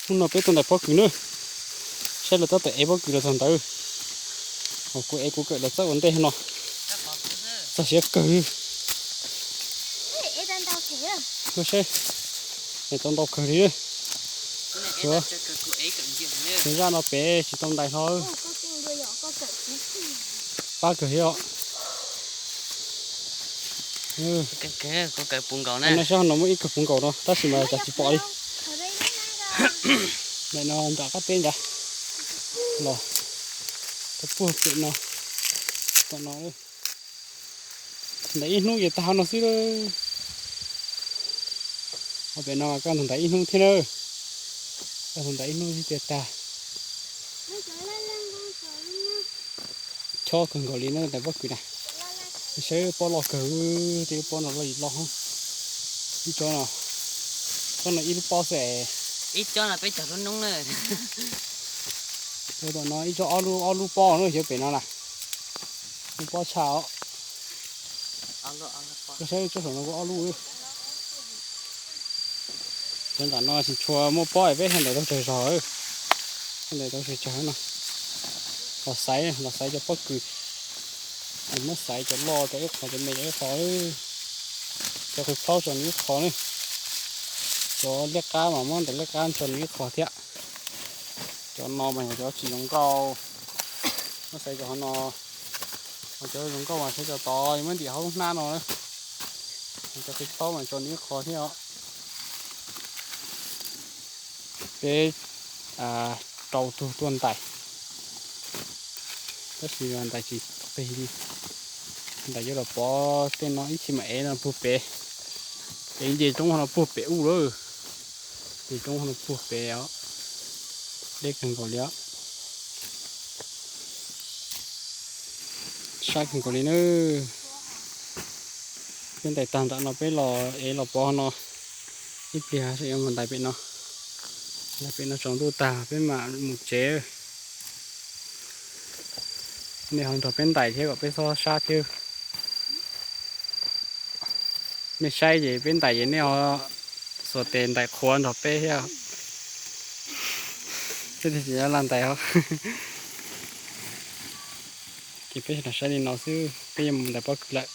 Hnub no peb tuaj ntais pob kws na, saib lawv tab tom ev pob kws los txog ntawd. Kuv ev kuv kawm los txawb ua ntej no, txog siav kawg. Saib, tau ntau kawg li. Tsuav zaj no pem tsis tau ntais hlo. Pab kawg thiab os. Saib no muaj ib kawm puv nkaus no tab sis mas cas tsis pom li. Ntawm no nram qab teb ntawd los, puag pem no, tom no. Ntais ib hnub ces tag no xwb lawm. Pem no mas koj ntais ib hnub thiab na, koj ntais ib hnub xwb tiag tag. Chob kawg nkaus li na ntais pob kws na. Saib pob loj kawg, tej lub pob no loj li loj. Ib tsob no, tsob no ib lub pob xwb. Ib tsob no peb cog lub noob na. Tom no ib tsob ob lub, ob lub pob na, xyov pem no na. Lub pob tshaj os. Koj saib tsob saum no kuj ob lub. Cov nram no tsis tshua muaj pob es peb thiaj ntais tau tsawg zog, thiaj ntais tau tsawg tsawg no. Los xaiv, los xaiv cov pob kws, muab xaiv cov loj tso ib qho, cov me tso ib qho. Cov qhwv plaub tso nws ib qho na. Cov liab qab mas muab ntawm liab qab tso nws ib qho thiab. Cov no mas yog cov tsis zoo nkauj, muab xaiv cov no. Cov zoo nkauj mas xaiv cov tod, muab ntim hauv lub hnab no. Cov qhwv plaub mas tso nws ib qho thiab os. Peb rau tug tuaj ntais, tab sis ntais tsis qig li. Ntais yuav los pov tej no ib chim mam ev no puag pem. Ev nce roob no puag pem ub lawm. Nce roob no puag pem os. Deb kawg nkaus li os. Sab kawg nkaus li na. Peb ntais tag nram no peb los ev los pov no. Ib pliag yuav mus ntais pem no. Ntais pem no tsaus ntuj tag peb mam mus tsev. Nej ho nrog peb ntais thiab kom peb txhob sab thiab. Nej saib ces peb ntais ces nej ho xuas tes ntais qhuav nrog peb thiab. Peb tsis ntais os. Ces peb saib li no xwb, peb yuav mus ntais pob kws lawm.